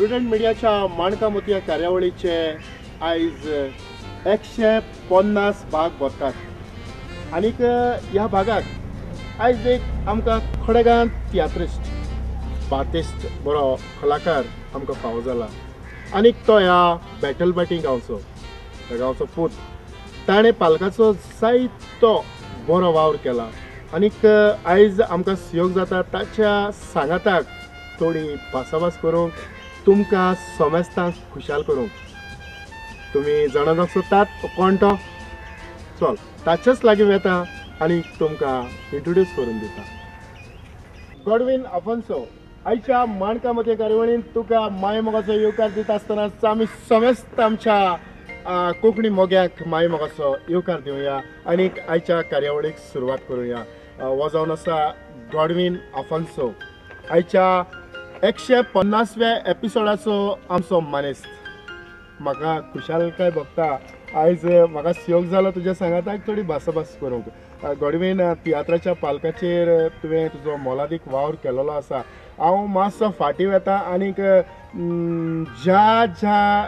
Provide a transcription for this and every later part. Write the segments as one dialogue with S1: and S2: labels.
S1: Prudent मिडियाच्या माणका मोतया कार्यावळीचे आयज 150 भाग भरतात आनीक ह्या भागाक आयज एक आमकां खडेगांत तियात्रिस्ट बार्टिस्ट बरो कलाकार आमकां फावो जाला आनीक तो ह्या बेटलबाटी गांवचो, ह्या गांवचो पूत. ताणें पालकाचो जायतो बरो वावर केला आनीक आयज आमकां सुयोग जाता ताच्या सांगाताक थोडी भासाभास करूंक, तुमकां समेस्तांक खुशाल करूंक. तुमी जाणा जावंक सोदतात कोण तो? चल ताच्याच लागीं वता आनी तुमकां इंट्रोड्यूस करून दिता. गॉडविन आफोन्सो आयच्या माणका मोतया कार्यावळीन तुका माय मोगाचो येवकार दिता आसतनाच आमी समेस्त आमच्या कोंकणी मोग्याक माय मोगाचो येवकार दिवया आनी आयच्या कार्यावळीक सुरवात करुया. हो जावन आसा गॉडविन आफोन्सो, आयच्या 150व्या एपिसोडाचो आमचो मानेस्त. म्हाका खुशालकाय भोगता आयज म्हाका सुयोग जालो तुज्या सांगाताक थोडी भासाभास करूंक. गॉडविन, तियात्राच्या पालकाचेर तुवें तुजो मोलादीक वावर केलेलो आसा. हांव मातसो फाटीं वता आनीक ज्या ज्या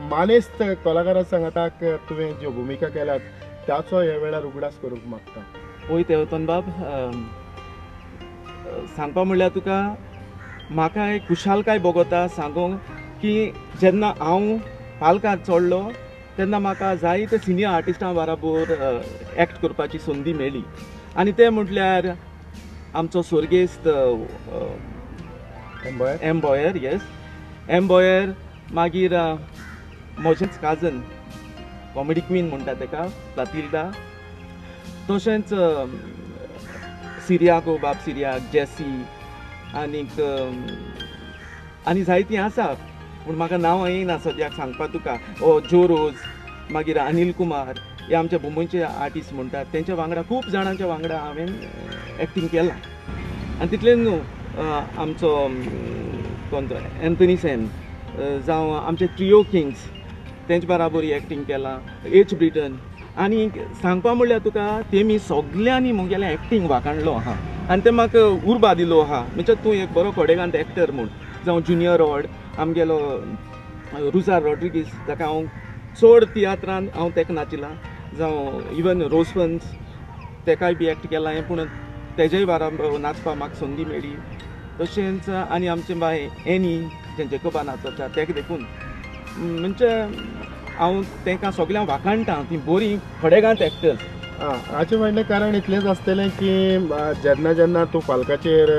S1: मानेस्त कलाकारा सांगाताक तुवें ज्यो भुमिका केल्यात ताचो ह्या वेळार उगडास करूंक मागता.
S2: वय तेवतन बाब, सांगपा म्हणल्यार तुका म्हाका एक खुशालकाय भोगता सांगूंक की जेन्ना हांव पालकार चडलो तेन्ना म्हाका जायते सिनियर आर्टिस्टां बराबर एक्ट करपाची संदी मेळ्ळी आनी ते म्हटल्यार आमचो स्वर्गेस्त एम बॉयर, येस एम बॉयर, मागीर म्हजेंच काजन कॉमेडी क्वीन म्हणटा तेका प्लातिल्डा, तशेंच सिरियाको बाब सिरियाक, जेसी आनीक आनी जायतीं आसा पूण म्हाका नांवां येना सद्याक सांगपाक तुका. ओ जो रोज, मागीर अनिल कुमार, हे आमच्या मुंबयचे आर्टिस्ट म्हणटात तेंच्या वांगडा खूब जाणांच्या वांगडा हांवें एक्टींग केलां. आनी तितलें न्हू, आमचो कोण तो एन्थनी सेन जावं आमचे ट्रियो किंग्स तेंचे बराबर एक्टींग केलां, एच ब्रिटन. आनी सांगपा म्हणल्यार तुका तेमी सगल्यांनी म्हगेलें एक्टींग वाखाणलो आहा आनी ते म्हाका उर्बा दिलो आहा, म्हणजे तूं एक बरो खडेगांत एक्टर म्हूण. जावं जुनियर रॉड आमगेलो रुजार रॉड्रिगीस ताका हांव चड तियात्रान हांव तेका नाचिलां, जावं इवन रोजफन्स तेकाय बी एक्ट केलां हांवें, पूण तेजेय बाराबर नाचपाक म्हाका संदी मेळ्ळी. तशेंच आनी आमचें बाय एनी जें जेकोबा नाचता तेका देखून म्हणजे हांव तांकां सगल्यांक वाखाणटा, ती बरीं खडेगांत एक्टर्स.
S1: हाचें म्हणणें कारण इतलेंच आसतलें की जेन्ना जेन्ना तूं पालकाचेर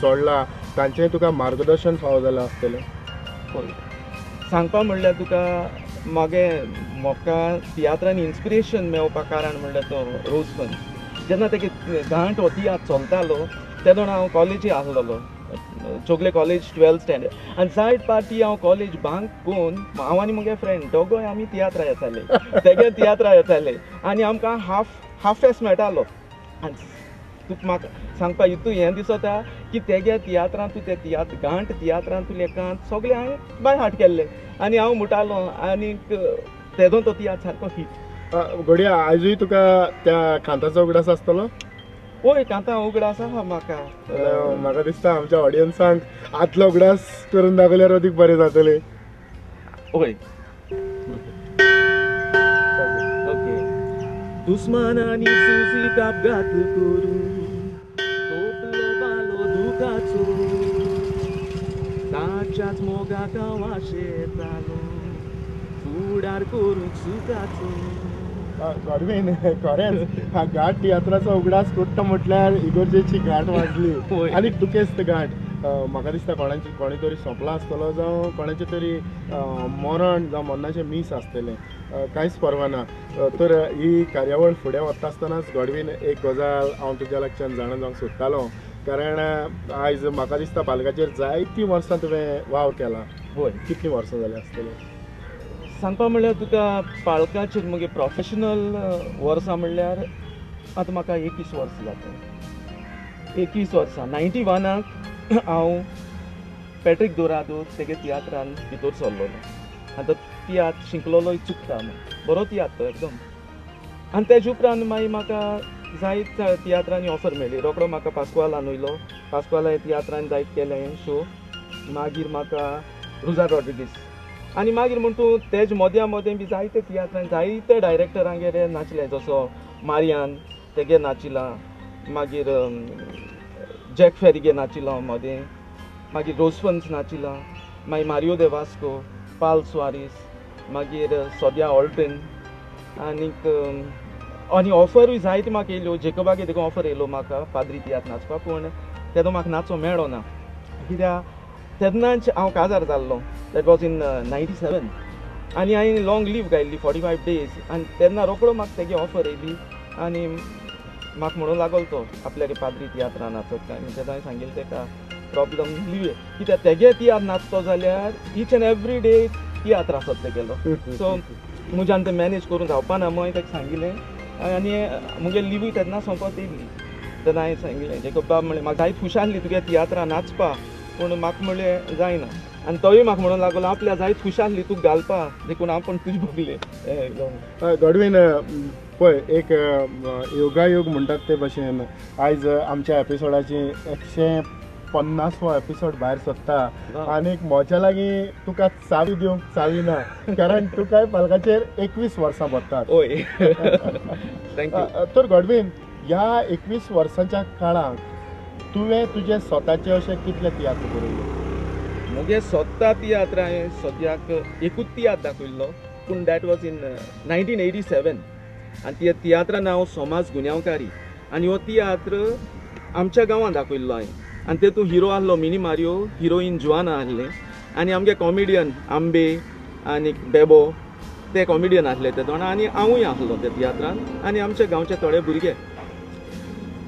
S1: चडला तांचें तुका मार्गदर्शन फावो जालां आसतलें.
S2: हय, सांगपा म्हणल्यार तुका मागे म्हाका तियात्रान इन्स्पिरेशन मेळपाक कारण म्हणल्यार तो रोजबन. जेन्ना तेगे घांट हो तियात्र चलतालो तेदोण हांव कॉलेजी आसलेलो, चोगले कॉलेज 12th standard, आनी जायत पार्टी हांव कॉलेज बांक करून हांव आनी म्हगे फ्रेंड दोगोय आमी तियात्रा येताले, तेगे तियात्रा येताले आनी आमकां हाफ फेस मेळटालो. आनी तुका म्हाका सांगपा हितू हें दिसता की तेगे तियात्रांत तूं ते तियात्र घांट तियात्रांत तूं लेखांत सगळें हांवें बाय हार्ट केल्लें आनी हांव म्हणटालो आनीक तेदो तो तियात्र सारको हिट.
S1: घडये आयजूय तुका त्या कांताचो उगडास आसतलो?
S2: हय, कांता उगडास आहा म्हाका.
S1: म्हाका दिसता आमच्या ऑडियन्सांक आतलो उगडास करून दाखयल्यार अदीक बरें जातलें.
S2: हय, ओके. दुस्मानांनी सुजीक अपघात करून तोपलो बालो दुखाचो, ताच्याच मोगाक हांव आशेतालो फुडार करूंक सुखाचो.
S1: गॉडविन, खरेंच हा घाट तियात्राचो उगडास कोट्टा म्हटल्यार इगोर्जेची घाट वाजली आनी दुखेस्त घाट. म्हाका दिसता कोणाची कोणी तरी सोंपला आसतलो जावं कोणाचें तरी मरण जावं मरणाचें मीस आसतलें, कांयच पर्वा ना. तर ही कार्यावळ फुडें वता आसतनाच गॉडविन एक गजाल हांव तुज्या लागच्यान जाणा जावंक सोदतालो, कारण आयज म्हाका दिसता पालकाचेर जायतीं वर्सां तुवें वावर केला.
S2: हय,
S1: कितलीं वर्सां जालीं आसतलीं?
S2: सांगपा म्हणल्यार तुका पालकाचेर म्हगे प्रोफेशनल वर्सां म्हणल्यार आतां म्हाका 21 वर्सां जाता. 21 वर्सां 91 हांव पॅट्रीक दोरादो तेगे तियात्रान भितर सरलेलो. आतां तियात्र शिंकलेलोय चुकता, बरो तियात्र तो एकदम. आनी तेजे उपरांत मागीर म्हाका जायत तियात्रांनी ऑफर मेळ्ळी. रोकडो म्हाका पास्कुआलान वयलो, पास्कुआला तियात्रान जायत केलें शो. मागीर म्हाका रुजार रॉड्रिगीस. आनी मागीर म्हूण तूं तेज मोद्या मोदें बी जायते तियात्रां जायते डायरेक्टरांगेर नाचलें, जसो मारियान तेगे नाचिलां, मागीर जॅक फेरीगे नाचिलां मदें, मागीर रोजफन्स नाचिलां, मागीर मारियो दे वास्को, पाल सुवारीस, मागीर सोद्या ऑल्टन, आनीक आनी ऑफरूय जायती म्हाका येयल्यो. जेकबागे देखून ऑफर येयलो म्हाका पाद्री तियात्र नाचपाक, पूण तेदो म्हाका नाचो मेळ्ळो ना कित्याक तेन्नाच हांव काजार जाल्लो. That was in 97 आनी हांवें लॉंग लीव घायल्ली 45 डेज आनी तेन्ना रोकडो म्हाका तेगे ऑफर येयली आनी म्हाका म्हणूंक लागलो तो आपल्याक पाद्री तियात्रां नाचत काय. तेन्ना हांवें सांगिल्लें तेका प्रॉब्लम लीव कित्याक तेगे तियात्र नाचतो जाल्यार ईच एंड एवरी डे तियात्र आसत तेगेलो. सो म्हज्यान तें मॅनेज करूंक जावपा ना म्हूण ताका सांगिल्लें आनी मुगे लिवूय तेन्ना सोंपत येयल्ली. तेन्ना हांवें सांगिल्लें जेकब बाब म्हणलें म्हाका जायत खुश आसली तुगे तियात्रां नाचपा, पूण म्हाका म्हणलें जायना. आनी तोय म्हाका म्हणूंक लागलो आपल्या जायत खुश आसली तुका घालपा देखून हांव पण तुजे बगले.
S1: गॉडवीन पळय एक योगायोग म्हणटात ते भशेन आयज आमच्या एपिसोडाची 150वो एपिसोड भायर सरता आनी म्हज्या लागीं तुका चावी दिवंक चावी ना, कारण तुकाय पालकाचेर 21 वर्सां भरतात.
S2: हय thank you.
S1: तर गॉडवीन, ह्या 21 वर्सांच्या काळांत तुवें तुजे स्वताचे अशे कितले तियात्र बरयले?
S2: मुगे स्वता तियात्र हांवें सद्याक एकूच तियात्र दाखयल्लो, पूण that was in 1987 आनी त्या तियात्रा नांव समाज गुन्यांवकारी आनी हो तियात्र आमच्या गांवांत दाखयल्लो हांवें. आनी तेतूंत हिरो आहलो मिनी मारियो, हिरोईन जुआना आहलें आनी आमगे कॉमेडियन आंबे आनी बेबो ते कॉमेडियन आहले ते दोणां आनी हांवूय आहलो त्या तियात्रान आनी आमच्या गांवचे थोडे भुरगे.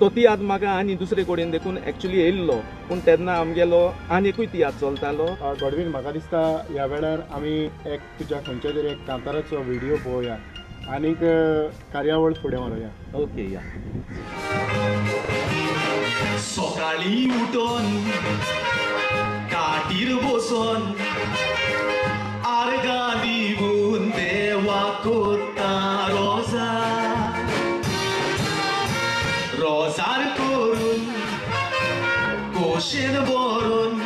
S2: तो तियात्र म्हाका आनी दुसरे कडेन देखून एक्चुली येयल्लो, पूण तेन्ना आमगेलो आनी एकूय तियात्र चलतालो.
S1: गॉडवीन, म्हाका दिसता ह्या वेळार आमी एक तुज्या खंयच्या तरी एक कांताराचो व्हिडियो पळोवया आनीक कार्यावळ फुडें व्हरोया.
S2: ओके या.
S3: सकाळी उठोन काटीर बसोन आर्गां दिवन देवाक कोत्ता रोजार, रोजार करून कोशेन भरून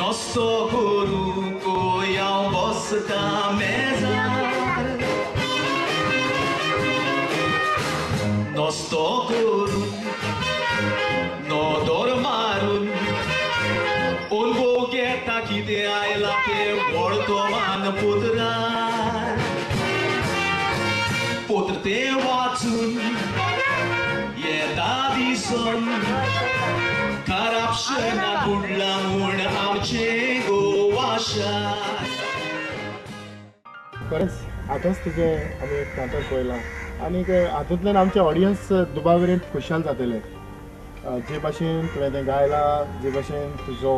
S3: नस्तो करूंक हांव बसता मेजार, नस्तो करून नदर मारून अनुभव घेता कितें आयलां तें वर्तमान पत्रार, पत्र तें वाचून येता दिसून करप्शनाक बुडलां म्हूण आमचें गोवा शार.
S1: खरेंच आतांच तुजें आमी एक कांतार पळयलां आनीक हातूंतल्यान आमचे ऑडियन्स दुबावेरेन खुशाल जातले. जे भाशेन तुवें तें गायलां, जे भाशेन तुजो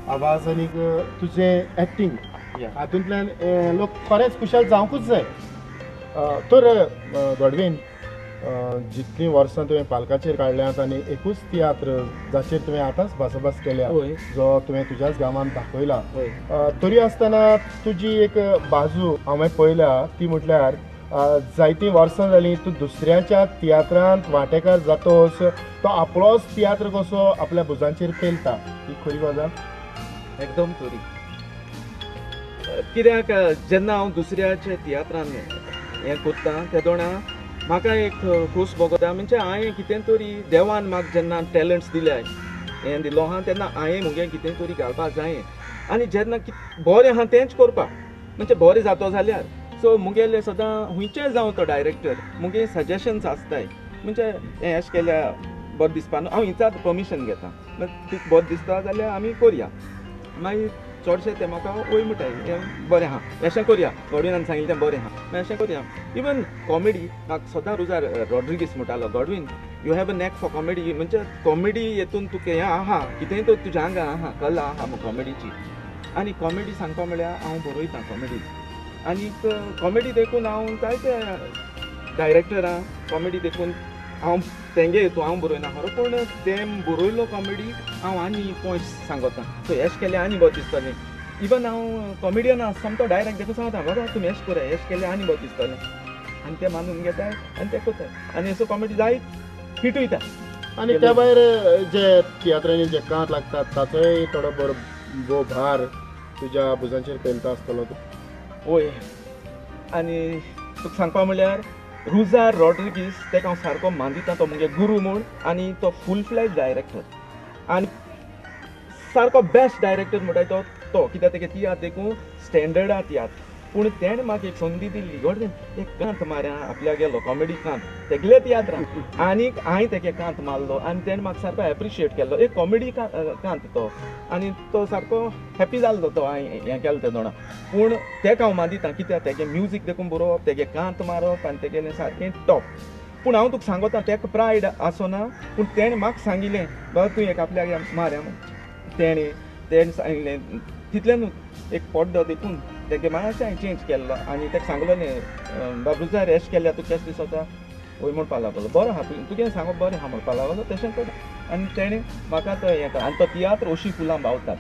S1: आवाज आनीक तुजें एक्टींग, हातूंतल्यान लोक खरेंच खुशाल जावंकूच जाय. तर गॉडवीन, जितलीं वर्सां तुवें पालकाचेर काडल्यांत आनी एकूच तियात्र जाचेर तुवें आतांच भासाभास केल्या, जो तुवें तुज्याच गांवांत दाखयला, तरी आसतना तुजी एक बाजू हांवें पळयल्या ती म्हटल्यार जायतीं वर्सां जालीं तूं दुसऱ्याच्या तियात्रांत वांटेकार जातोस तो आपलोच तियात्र कसो आपल्या भुजांचेर पेलता. ही खरी गजाल?
S2: एकदम खरी. कित्याक जेन्ना हांव दुसऱ्याच्या तियात्रान हें करता तेदोणा म्हाका एक खोस भोगता, म्हणजे हांवें कितें तरी देवान म्हाका जेन्ना टॅलंट्स दिले हें दिलो आहा तेन्ना हांवें मुगे कितें तरी घालपाक जाय आनी जेन्ना बरें आहा तेंच करपाक, म्हणजे बरें जातो जाल्यार. सो मुगेले सदां खुंयचेय जावं तो डायरेक्टर मुगे सजेशन्स आसताय, म्हणजे हें अशें केल्यार बरें दिसपा न्हू, हांव हिंचात परमिशन घेता, तुका बरें दिसता जाल्यार आमी करया. मागीर चडशें तें म्हाका वय म्हणटाय हें बरें आहा अशें करया, गॉडविनान सांगिल्लें तें बरें आहा मागीर अशें करया. इवन कॉमेडी म्हाका सदां रुजार रॉड्रिगीस म्हणटालो, Godwin you have a knack for comedy, म्हणजे कॉमेडी हेतून तुका हें आहा कितेंय तर तुज्या आंगा आहा, कला आहा कॉमेडीची. आनी कॉमेडी सांगपा म्हळ्यार हांव बरयतां कॉमेडी आनी कॉमेडी देखून हांव जायते डायरेक्टरां कॉमेडी देखून हांव तेंगे हेतून हांव बरयना खरो, पूण तें बरयल्लो कॉमेडी हांव आनी पॉयंट्स सांगता. सो एश केल्यार आनी बरें दिसतलें. इवन हांव कॉमेडियन आसा तो डायरेक्ट देखून सांगता बाबा तुमी एश कराय, एश केल्यार आनी बरें दिसतलें आनी तें मानून घेताय आनी तें करताय आनी असो कॉमेडी जायत हिट वयता.
S1: आनी त्या भायर जे तियात्रांनी जे कांत लागतात ताचोय थोडो बरो भोव भार तुज्या भुजांचेर पेलता आसतलो तूं.
S2: वय, आनी तुका सांगपा म्हणल्यार रुजार रॉड्रिगीस तेका हांव सारको मानदिता, तो मुगे गुरू म्हूण, आनी तो फूल फ्लॅज डायरेक्टर आनी सारको बेस्ट डायरेक्टर म्हणटाय तो तो कित्याक तेगे तियात्र देखून स्टँडर्डा तियात्र. पूण तेणें म्हाका एक संदी दिल्ली, घडये एक कांत मारया आपल्या गेलो कॉमेडी कांत तेगले तियात्रान, आनीक हांवें तेगे कांत मारलो आनी तेणें म्हाका सारको एप्रिशिएट केल्लो, एक कॉमेडी कांत तो, आनी तो सारको हॅपी जाल्लो तो हांवें हें केलें तें दोणा. पूण तेका हांव मानदिता कित्याक तेगे म्युजीक देखून बरोवप, तेगे कांत मारप आनी तेगेलें सारकें टॉप. पूण हांव तुका सांगता तेका प्रायड आसना, पूण तेणें म्हाका सांगिल्लें बाबा तूं एक आपल्याक मारया म्हूण, तेणें सांगिल्लें तितल्यानूच एक पड्डो देखून तेगे मातशें हांवें चेंज केल्लो आनी तेका सांगलो न्ही बाबा रुजार एश केल्यार तुका केशें दिसता वय म्हणपा लागलो, बरो आहा तुगें सांगप बरें आहा म्हणपा लागलो, तशें कर. आनी तेणें म्हाका तो हें आनी तो तियात्र ओशी फुलां बावतात.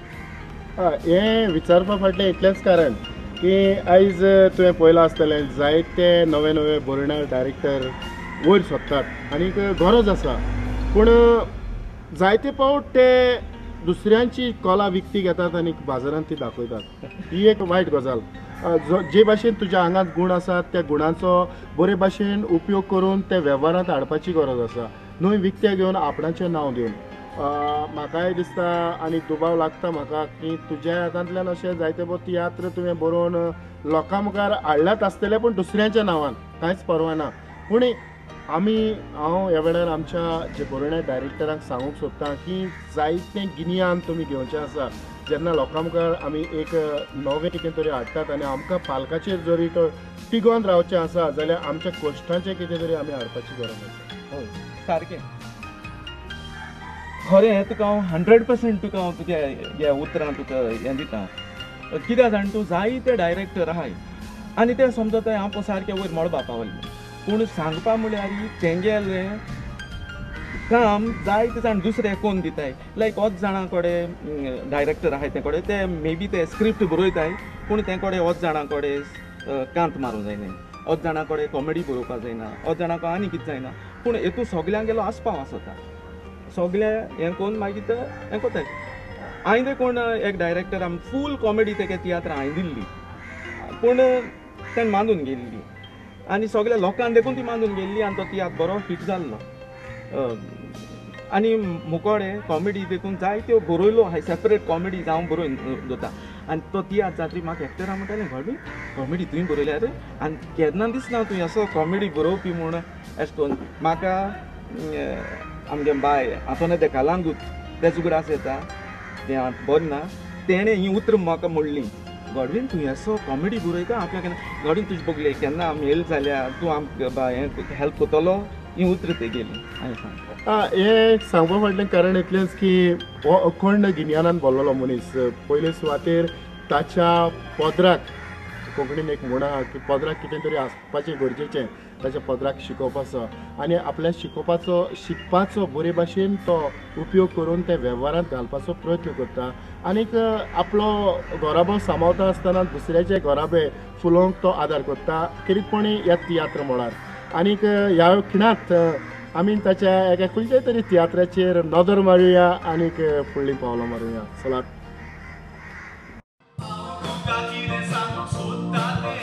S1: हें विचारपा फाटलें इतलेंच कारण की आयज तुवें पळयलां आसतलें जायते नवे नवे बरोवणार डायरेक्टर वयर सोदतात आनीक गरज आसा, पूण जायते फावट ते दुसऱ्यांची कला विकती घेतात आनी बाजारांत ती दाखयतात. ही एक वायट गजाल. जे भाशेन तुज्या आंगांत गूण आसात त्या गुणांचो बरे भाशेन उपयोग करून ते वेव्हारांत हाडपाची गरज आसा, न्हय विकतें घेवन आपणाचें नांव दिवन. म्हाकाय दिसता आनी दुबाव लागता म्हाका की तुज्या हातांतल्यान अशें जायते बरो तियात्र तुवें बरोवन लोकां मुखार हाडल्यात आसतले, पूण दुसऱ्यांच्या नांवान कांयच पर्वा ना. पूण आमी हांव ह्या वेळार आमच्या जे बरोवण्या डायरेक्टरांक सांगूंक सोदता की जायतें गिन्यान तुमी घेवचें आसा जेन्ना लोकां मुखार आमी एक नवें कितें तरी हाडटात आनी आमकां पालकाचेर जरी तो टिगोन रावचें आसा जाल्यार आमच्या कश्टांचें कितें तरी आमी हाडपाची गरज आसा.
S2: हय सारकें खरें, हें तुका हांव 100% तुका हांव तुज्या ह्या उतरां तुका हें दिता. कित्याक जाण तूं जायते डायरेक्टर आहाय आनी ते समजताय हांव सारकें वयर मळबा पावलें, पूण सांगपा म्हळ्यार तेंगेलें काम जायते जाण दुसरे कोण दिताय, लायक ओत जाणां कडेन डायरेक्टर आहाय ते कडेन ते मे बी ते स्क्रिप्ट बरयताय, पूण ते कडेन ओत जाणां कडेन कांत मारूंक जायना, ओत जाणां कडेन कॉमेडी बरोवपाक जायना, ओत जाणां कडेन आनी कितें जायना, पूण हेतून सगल्यांगेलो आस्पाव आसता, सगळे हें कोन्न मागीर ते हें कोताय. हांवें कोण एक डायरेक्टर आमी फूल कॉमेडी तेगे तियात्र हांवें दिल्ली, पूण तेणें मानून गेल्ली आनी सगळ्या लोकांक देखून ती मानून गेल्ली आनी तो तियात्र बरो हिट जाल्लो. आनी मुकोडे कॉमेडी देखून जायत्यो बरयलो हांवें सेपरेट कॉमेडी हांव बरोवन दवरता आनी तो तियात्र जातरी म्हाका एक्टरां म्हणटालें घडली कॉमेडी तुवें बरयल्या रे आनी केन्ना दिसना तूं असो कॉमेडी बरोवपी म्हूण एशें करून. म्हाका आमगे बाय आंतोने दे कालांगूत तेजो उगडास येता, तें आतां बरें ना, तेणें हीं उतरां म्हाका म्हणलीं, गॉडवीन तूं असो कॉमेडी बरयता आपल्याक केन्ना गॉडवीन तुजे बगले केन्ना आमी येयले जाल्यार तूं आमकां हें हेल्प करतलो, हीं उतरां तेगेलीं हांवें सांग.
S1: हें सांगपा फाटलें कारण इतलेंच की हो अखंड गिन्यानान भरलेलो मनीस पयले सुवातेर ताच्या पदराक, कोंकणीन एक म्हण आहा की पदराक कितें तरी आसपाचें गरजेचें, ताच्या पदराक शिकोवपाचो आनी आपल्या शिकोवपाचो शिकपाचो बरे भाशेन तो उपयोग करून ते वेव्हारांत घालपाचो प्रयत्न करता आनीक आपलो घराबो सांबाळता आसतना दुसऱ्याचे घराबे फुलोवंक तो आदार करता खेरीतपणी ह्या तियात्र मळार. आनीक ह्या खिणांत आमी ताच्या एका खंयच्या तरी तियात्राचेर नदर मारुया आनीक फुडलीं पावलां मारुया. चलात.
S3: तुका कितें सांगूंक सोदता तें